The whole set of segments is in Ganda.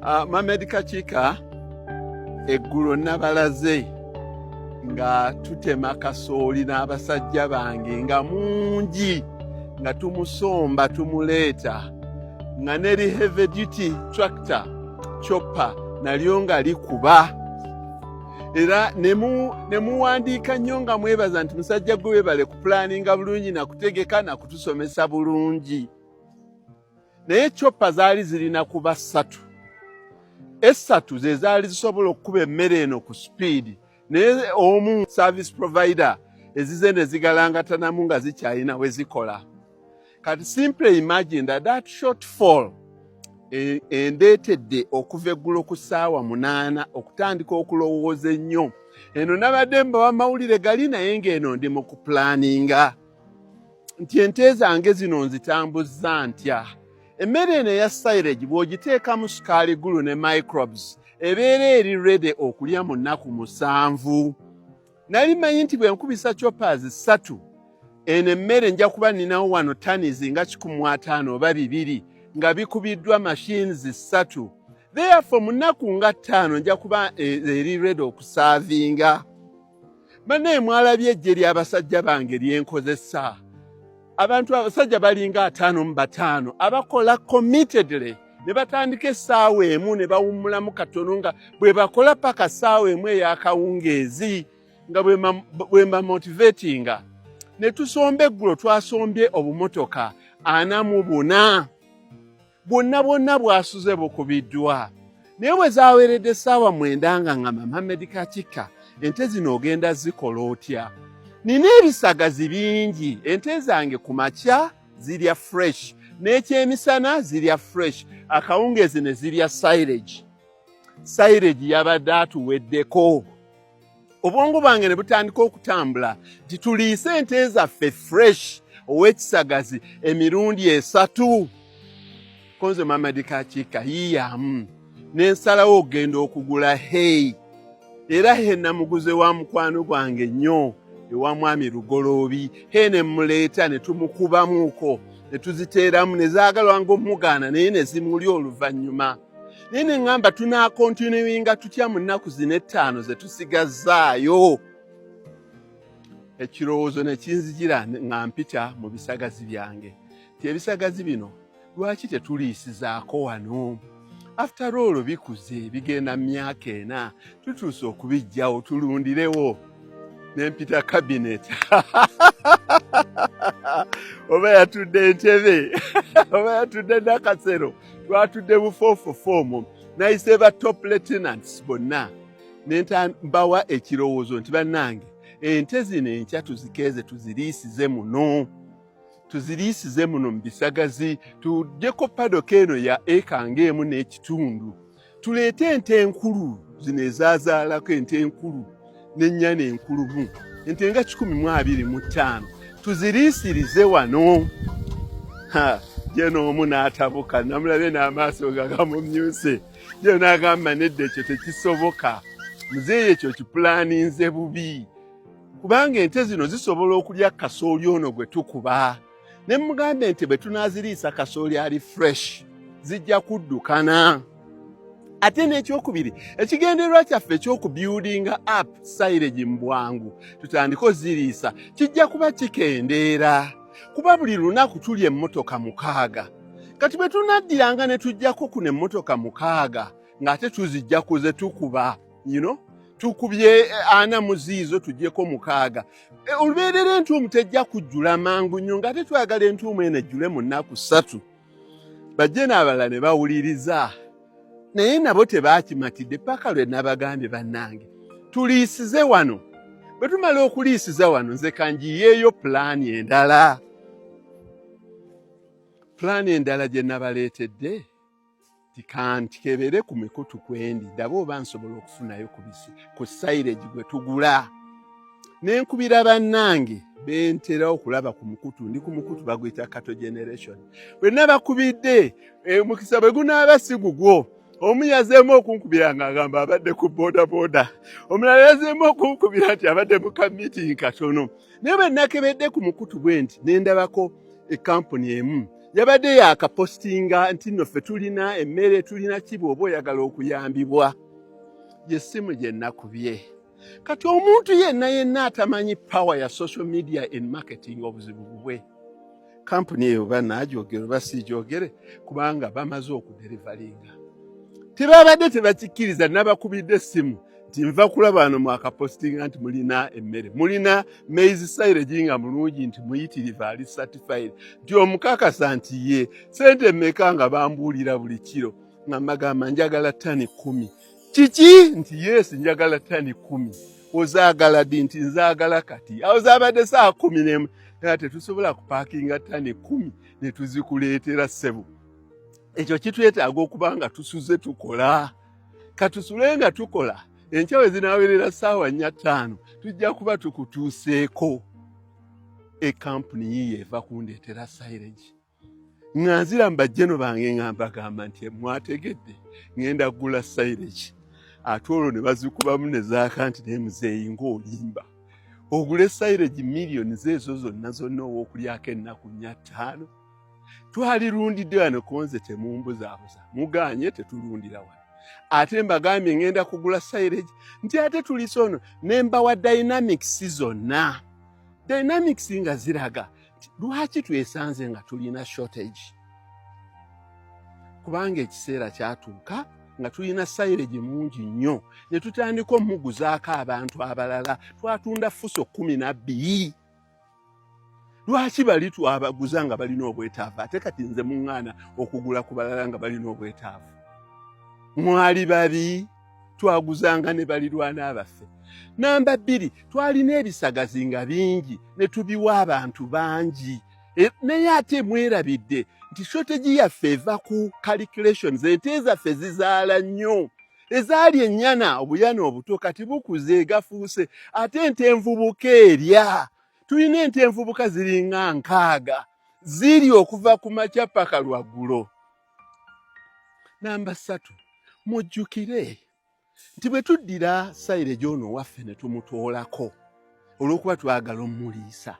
Mohamed Kakiika, eggulo nabalaze nga tutema kasooli n'abasajja bange nga mungi, nga tumusomba tumuleeta, nga neri heavy duty tractor chopper nalyo nga likuba. Era ne muwandiika nnyo nga mwebaza nti musajja gwe webale kupulaninga bulungi nakutegeka nakutusomesa bulungi. Naye chopper zaali zirina kuba ssatu, essatu ze zaali zisobola okukuba emmere eno ku speed, naye omu service provider ezize ne zigalangatanamu nga zikyalina we zikola. Kati simply imagine that shortfall endeetedde okuva eggulo ku ssaawa 8 okutandika okulowooza ennyo. Eno nabadde mbawa mawulire gali, naye ng'eno ndi mu kupulaninga nti ente zange zino nzitambuzza ntya. Emmere eno eya silage, bw'ogiteekamu sukaali gulu ne microbes, ebeera eri ready okulya mu nnaku 7. Nali manyi nti bwe nkubisa choppers ssatu, eno emmere nja kuba ninawo wano tons nga 150 oba 200 nga bikubiddwa machines ssatu. Therefore mu nnaku nga 5 nja kuba eri ready okusaavinga. Bannaye, mwalabye ejje ly'abasajja bange lyenkozesa. Abantu abasajja balinga 55 abakola committedly, ne batandika essaawa 1 ne bawummulamu katono, nga bwe bakola paka ssaawa 1 ey'akawungeezi, nga bwe mbamotivatinga ne tusomba. Eggulo twasombye obumotoka 44, bwonna bwonna bwasuze bukubiddwa. Naye bwe zaaweredde essaawa 9 nga ngamba, "Mohamed Kakiika, ente zino ogenda zikola otya? Nina ebisagazi bingi." Ente zange ku makya zirya fresh, n'ekyemisana zirya fresh, akawungeezi ne zirya silage. Silage yabadde atuweddeko. Obwongo bwange ne butandika okutambula nti tuliise ente zaffe fresh ow'ekisagazi emirundi esatu. Konze Mamadi Kakiika yiyamu nensalawo okugenda okugula hay. Era hay namuguze wa mukwano gwange nnyo, ewa mwami Lugoloobi. Hay ne muleeta ne tumukubamuuko ne tuziteeramu, ne zaagalwa ng'omugaana, naye ne zimuli oluvannyuma. Naye ne ŋŋamba, tunaakontinuinga tutya mu nnaku zino 5 ze tusigazzaayo? Ekirowoozo ne kinzijira nga mpita mu bisagazi byange nti ebisagazi bino lwaki tetuliisizaako wano? After all bikuze, bigenda mu myaka 4, tutuuse okubijjawo, tulundirewo. Nempita cabinet, oba yatudde Entebe oba yatudde Nakasero, twatudde bufoofofo omwo. Nayise ba top lieutenants bonna nentabawa ekirowoozo nti bannange, ente zino enkya tuzikeeze, tuziriisize muno, tuziriisize muno mu bisagazi, tuggyeko paddock eno ya eka ng'emu n'ekitundu, tuleete ente enkulu zino ezaazaalako, ente enkulu n'ennyana enkulumu, ente nga 125, tuziriisirize wano. Je n'omu n'atabuka, namulabye n'amaaso nga gamumyuse. Je n'agamba, "Nedda, ekyo tekisoboka muzeeyi, ekyo kipulaninze bubi, kubanga ente zino zisobola okulya kasooli ono gwe tukuba." Ne mugambe nti bwe tunaaziriisa kasooli ali fresh zijja kuddukana. Ate n'ekyokubiri, ekigendererwa kyaffe ekyokubuildinga up silage mu bwangu, tutandike oziriisa, kijja kuba kikendeera, kuba buli lunaku tulya emmotoka 6. Kati bwe tunaddiranga ne tujjako kuno emmotoka 6, ng'ate tuzijja kuze tukuba, tukubye 40 mu ziizo, tuggyeko 6, olubeerera entuumu tejja kujjula mangu nnyo, ng'ate twagala entuumu eno ejjule mu nnaku 3. Bajje n'abalala ne bawuliriza, naye nabo tebakimatidde paka lwe nabagambye, "Bannange, tuliisize wano. Bwe tumala okuliisiza wano, nze kanjiyeeyo pulaani endala." Pulaani endala gye nabaleetedde tikanti kebeere ku mikutu kwendi, ndaba oba nsobola okufunayo ku silage gwe tugula. Nenkubira bannange bentera okulaba ku mukutu, ndi ku mukutu baguyita Cattle Generation. Bwe nabakubidde, omukisa bwe gunaaba si gugwo, omu yazeemu okunkubira ng'agamba abadde ku boodabooda, omulala yazeemu okunkubira nti abadde mu ka meeting katono. Naye bwe nakebedde ku mukutu bwe nti, ne ndabako ekampuni emu. Yabadde yakapostinga nti nno ffe tulina emmere, tulina ki, bw'oba oyagala okuyambibwa. Yessimu gye nakubye. Kati omuntu yenna yenna atamanyi power ya social media in marketing, obuzibu bubwe. Kampuni eyo oba naagyogere oba siigyogere, kubanga bamaze okudeliveringa, tebabadde tebakikkiriza. Nabakubidde essimu nti nva kulaba wano mwakapostinga nti mulina emmere, mulina maize silage nga mulungi, nti muyitirivu, ali certified, nti omukakasa nti ye sente mmeka, nga bambuulira buli kiro, nga mbagamba njagala ttani 10. Kiki? Nti yes, njagala ttani 10. Ozaagala ddi? Nti nzaagala kati. Awo zaabadde saa 11. Era tetusobola kupaakinga ttani 10 ne tuzikuleetera, ssebo. Ekyo kitwetaaga okuba nga tusuze tukola. Katusule nga tukola, enkya we zinaawerera ssaawa 4, 5, tujja kuba tukutuuseeko. Ekampuni yiiyo eva kundeetera silage, nga nzira mu bajjeno bange nga mbagamba nti mwategedde, ŋŋenda kugula silage. Ate olwo ne bazikubamu ne zaaka nti naye muzeeyi, ng'olimba, ogule silage miliyoni zeezo zonna zonna ow'okulyako ennaku 4, 5? Twalirundidde wano konze, temumbuzaabuza, muganye tetulundira wano. Ate mbagambye ŋŋenda kugula silage, nti ate tulisa ono, ne mbawa dynamics zonna, dynamics nga ziraga nti lwaki twesanze nga tulina shortage, kubanga ekiseera kyatuuka nga tulina silage mungi nnyo ne tutandika omuguzaako abantu abalala. Twatunda fuso 12. Lwaki bali twabaguza nga balina obwetaavu, ate kati nze muŋŋaana okugula ku balala nga balina obwetaavu? Mwali babi, twaguzanga ne balirwana abaffe. Namba 2, twalina ebisagazi nga bingi ne tubiwa abantu bangi. Naye ate mwerabidde nti shortage yaffe eva ku calculations. Ente zaffe zizaala nnyo. Ezaali ennyana, obuyana obuto, kati bukuze, gafuuse ate ente envubuka erya. Tulina ente envubuka ziringa 60, ziri okuva ku makya paka lwaggulo. Namba 3, mujjukire nti bwe tuddira silage ono waffe ne tumutoolako olw'okuba twagala omuliisa,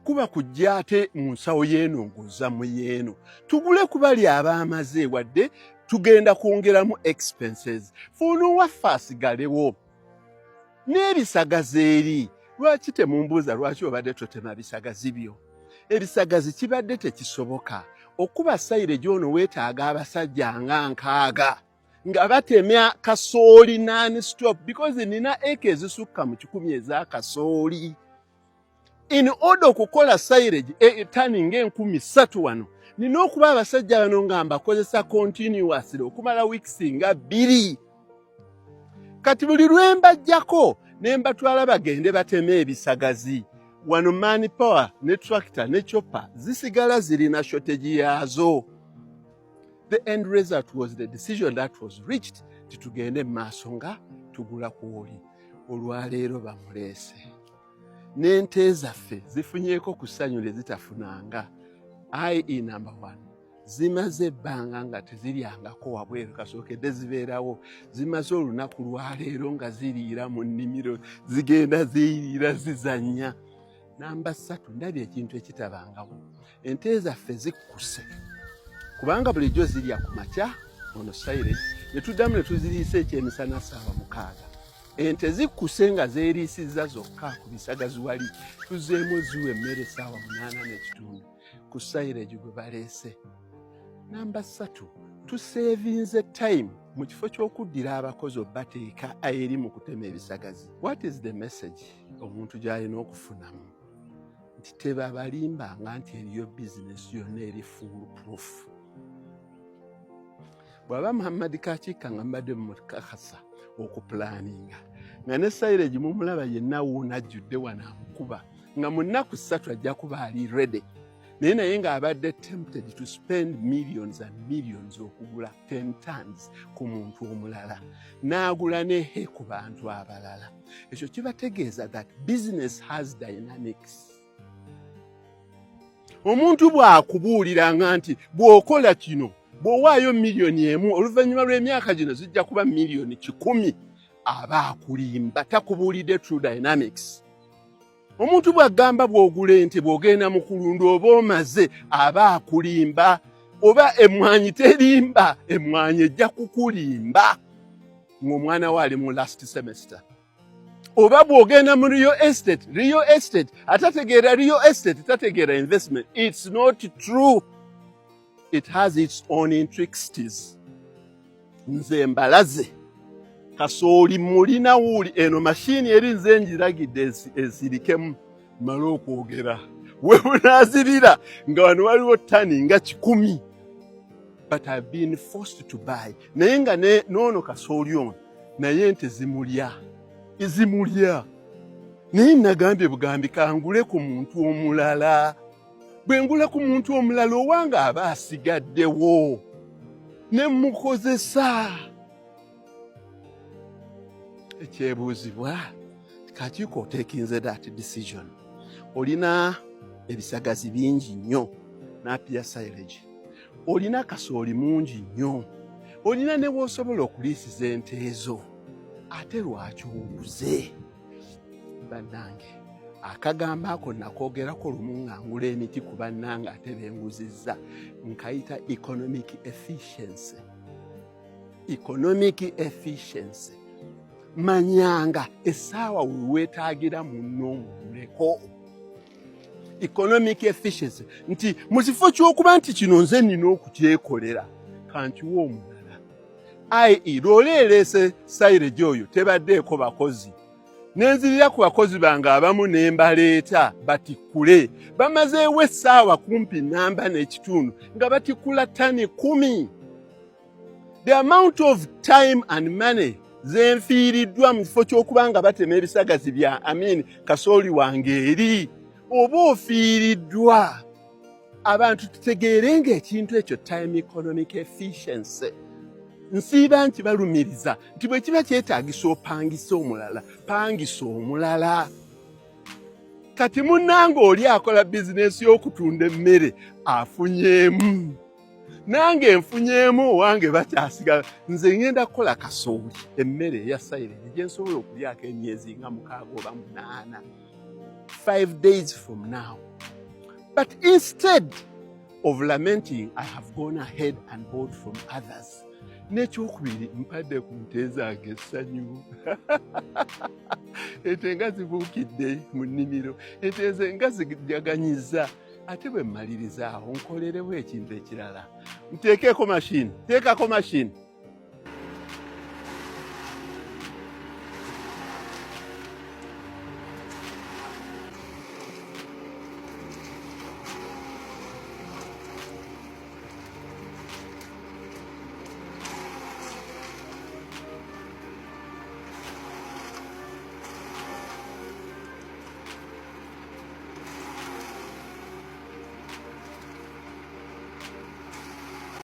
kuba kujja ate mu nsawo yeeno ng'ozza mu yeeno tugule ku bali abaamaze, wadde tugenda kwongeramu expenses. Fuuno waffe asigalewo n'ebisagazi eri. Lwaki temumbuuza lwaki obadde totema bisagazi byo? Ebisagazi kibadde tekisoboka okuba silage ono. Weetaaga abasajja nga 60 nga batemya kasooli non stop, because nina eka ezisukka mu 100 eza kasooli. In order okukola silage tani nga 3000 wano, nina okuba abasajja bano nga mbakozesa continuously okumala weeks nga 2. Kati buli lwe mbajjako ne mbatwala bagende bateme ebisagazi wano, man power ne tractor ne chopper zisigala zirina shortage yaazo. The end result was the decision that was reached, titugende mu maaso nga tugula ku oli. Olwaleero bamuleese n'ente zaffe zifunyeeko ku ssanyu lye zitafunanga. Ie number one, zimaze ebbanga nga teziryangako wabweru, kasookedde zibeerawo. Zimaze olunaku lwaleero nga ziriira mu nnimiro, zigenda ziyiriira, zizannya. Namba 3, ndabye ekintu ekitabangawo. Ente zaffe zikkuse, kubanga bulijjo zirya ku makya ono silage, ne tuddamu ne tuziriisa ekyemisana saawa 6. Ente zikkuse nga zeeriisizza zokka ku bisagazi wali. Tuzzeemu ziwa emmere saawa 8:30 ku silage gwe baleese. Namba 3, tusevinze time mu kifo ky'okuddira abakozi obateeka eri mu kutema ebisagazi. What is the message omuntu gy'alina okufunamu? Nti tebabalimbanga nti eriyo bizinesi yonna eri fool proof. Bw'aba Muhammadi Kakiika nga mbadde mukakasa okupulaninga nga ne silage mumulaba yenna wuuna ajjudde wano amukuba, nga mu nnaku 3 ajja kuba ali ready, naye ng'abadde tempted to spend millions and millions okugula 10 tons ku muntu omulala, n'agula ne hay ku bantu abalala, ekyo kibategeeza that business has dynamics. Omuntu bw'akubuuliranga nti bw'okola kino, bw'owaayo miliyoni 1, oluvannyuma lw'emyaka gino zijja kuba miliyoni 100, aba akulimba, takubuulidde true dynamics. Omuntu bw'agamba bw'ogula ente bw'ogenda mu kulunda oba omaze, aba akulimba. Oba emmwanyi terimba, emmwanyi ejja kukulimba ng'omwana we ali mu last semester. Oba bw'ogenda mu real estate, real estate atategeera real estate tategeera investment. It's not true, it has its own intricacies. Nze mbalaze kasooli mulina wuuli eno mashini eri, nze njiragidde esirikemu male okwogera. Webunaazirira nga wano waliwo tani nga 100, but I've been forced to buy. Naye nga noono kasooli ono naye ente zimulya, zimulya. Naye nagambye bugambi kangule ku muntu omulala. Bwe ngula ku muntu omulala, owange aba asigaddewo ne mukozesa. Ekyebuuzibwa, kakiiko otekinze that decision, olina ebisagazi bingi nnyo, napier silage, olina kasooli mungi nnyo, olina ne w'osobola okuliisiza ente ezo, ate lwaki oguze? Bannange, akagambo ako nakoogerako lumu nga ngula emiti ku bannange ate benguzizza, nkayita economic efficiency. Economic efficiency, manyanga essaawa weweetaagira munno omuguleko. Economic efficiency nti mu kifo ky'okuba nti kino nze nina okukyekolera, kankiwa omulala. Ie loole ereese silage oyo tebaddeeko bakozi, nenzirira ku bakozi bange abamu ne mbaleeta batikkule. Bamazeewo essaawa kumpi 1.5 nga batikkula ttani 10. The amount of time and money zenfiiriddwa mu kifo ky'okuba nga batema ebisagazi bya amin kasooli wange eri, oba ofiiriddwa. Abantu tutegeere ng'ekintu ekyo time economic efficiency. Nsiiba nti balumiriza nti bwe kiba kyetaagisa opangisa omulala, pangisa omulala. Kati munnange oli akola bizinensi y'okutunda emmere afunyeemu, nange nfunyeemu, owange bakyasigala. Nze ngenda kukola kasooli, emmere eya silage gye nsobola okulyako emyezi nga 6 oba 8, 5 days from now. But instead of lamenting, I have gone ahead and bought from others. N'ekyokubiri, mpadde ku nte zange essanyu. Ente nga zibuukidde mu nnimiro, ente nze nga zijaganyiza. Ate bwe mmaliriza awo nkolerewo ekintu ekirala, nteekeko mashini, teekako mashini.